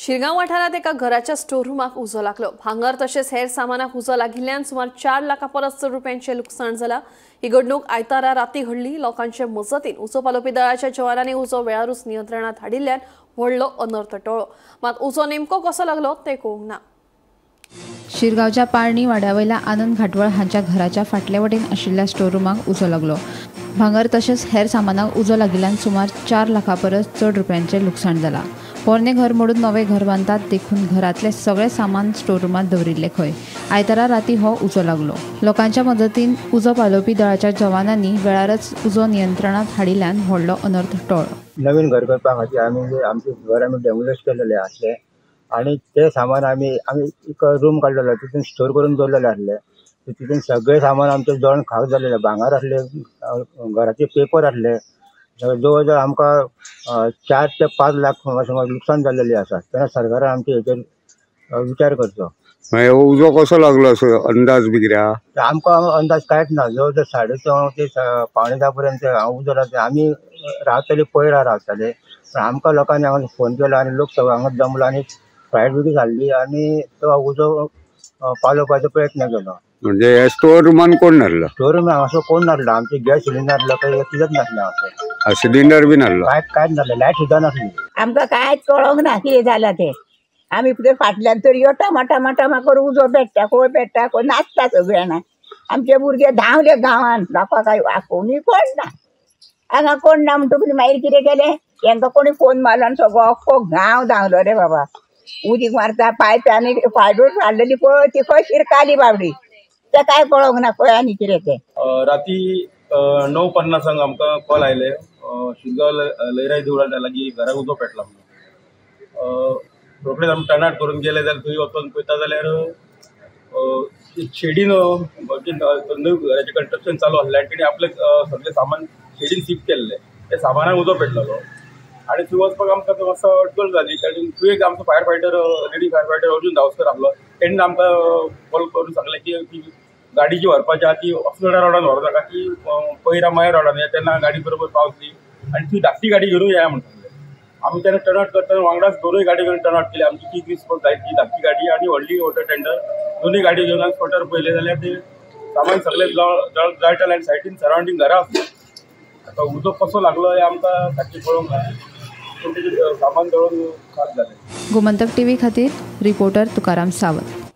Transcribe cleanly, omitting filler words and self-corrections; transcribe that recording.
शिरगांव वाठारांत एका घराच्या स्टोर रुमाक उजो लागलो. भांगर तशेंच हेर सामानाक उजो लागिल्ल्यान सुमार 4 लाखां परस चड रुपयांचें लुकसाण जालां. ही घडणूक आयतारा राती घडली. लोकांचे मजतीन उजो पालोवपी दळाच्या जवानांनी उजो वेळारूच नियंत्रणात हाडिल्ल्यान व्हडलो अनर्थ टळ्ळो. मात उजो नेमको कसो लागलो तें कळूंक ना. शिरगांवच्या पाळणी वाड्यावयल्या आनंद घाटवळ हांच्या घराच्या फाटले वटेन आशिल्ल्या स्टोर रुमाक उजो लागलो. भांगर तशेंच हेर सामानाक उजो लागिल्ल्यान सुमार 4 लाखां परस चड रुपयांचें लुकसाण जालां. पोरणें घर मोडून नवें घर बांदतात देखून घरांतलें सगळें सामान स्टोर रुमांत दवरिल्लें खंय. आयतारा राती हो उजो लागलो. लोकांच्या मजतीन उजो पालोवपी दळाच्या जवानांनी वेळारच उजो नियंत्रणांत हाडिल्ल्यान व्हडलो अनर्थ टळ्ळो. नवीन घर करपा खातीर आमी आमचें घर आमी डेमोलिश केलेलें आसलें आनी तें सामान आमी आमी एक रूम काडलेलो, तितून स्टोर करून दवरलेलें आसलें. तितून सगळें सामान आमचें जळोन खाक जालेलें. भांगर आसलें, घराचे पेपर आसले. जवळ जवळ आमकां 4 ते 5 लाख सुमार लुकसाण जाल्लेलें आसा. तेन्ना सरकारान आमचे हेचेर विचार करचो. मागीर उजो कसो लागलो असो अंदाज बी कित्याक? आमकां अंदाज कांयच ना. जवळ जवळ 9:30 ते 9:45 पर्यंत उजो लागलो. आमी रावताले, पयर रावताले, पण आमकां लोकांनी हांगा फोन केलो आनी लोक सगळो हांगा जमलो आनी फायर ब्रिगेड हाडली आनी तो उजो पालोवपाचो प्रयत्न केलो. म्हणजे हे स्टोर रुमान कोण नासलो? स्टोर रूम हांगासर कोण नासलो. आमचे गॅस सिलिंडर नासलो, काही कितेंच नासलें हांगासर. सिलिंडर बी नासलो? कांयच नासलें, लायट सुद्दां नासली. आमकां कांयच कळोंक ना कितें जालां तें. आमी कितें फाटल्यान तर यो टमा टमा टमा करून उजो पेट्टा, खंय पेट्टा खंय नाचता सगळीं जाणां. आमचे भुरगे धांवले गांवान, लोकांक कांय आपोवनूय कोण ना, हांगा कोण ना. म्हणटकूच मागीर कितें केलें, हेंकां कोणी फोन मारलो आनी सगळो अख्खो गांव धांवलो रे बाबा. उदीक मारता पायप आनी फायडूर हाडलेली पळय ती खंय शिरकाली बाबडी, तें कांय कळोंक ना खंय आनी कितें तें. राती 9:50 आमकां कॉल आयले, शिरगांव लयराई देवळा लागीं घराक उजो पेटला म्हणून. रोखडेच आमी टर्नआउट करून गेले जाल्यार थंय वचोन पळयता जाल्यार शेडीन नवी घराचें कन्स्ट्रक्शन चालू आसलें आनी तेणी आपलें सगळें सामान शेडीन शिफ्ट केल्लें. त्या सामानाक उजो पेटलेलो आनी थंय वचपाक आमकां मातसो अडचण जाली. कारण थंय एक आमचो fire fighter, lady fire fighter Arjun Dhavaskar आसलो. तेणी आमकां कॉल करून सांगलें की ती गाडी जी व्हरपाची आहा ती अस्नोड्या रोडान व्हरूं नाका, ती पयरा माया रोडान तेन्ना गाडी बरोबर पावतली आनी ती धाकटी गाडी घेवन या म्हण सांगलें. आमी तेन्ना टर्नआउट करतना वांगडाच दोनूय गाडी घेवन टर्नआउट केली. आमची ती रिस्पॉन्स जाय ती धाकटी गाडी आनी व्हडली वॉटर टेंडर दोनूय गाडी घेवन आमी स्पॉटार पळयलें जाल्यार ते सामान सगळें जळटालें आनी सायडीन सरावंडींग घरां आसलीं. आतां उजो कसो लागलो हें आमकां सारकें पळोवंक ना, पूण तेजें सामान जळोवन खाक जालें. गोमंतक टीव्ही खातीर रिपोर्टर तुकाराम सावंत.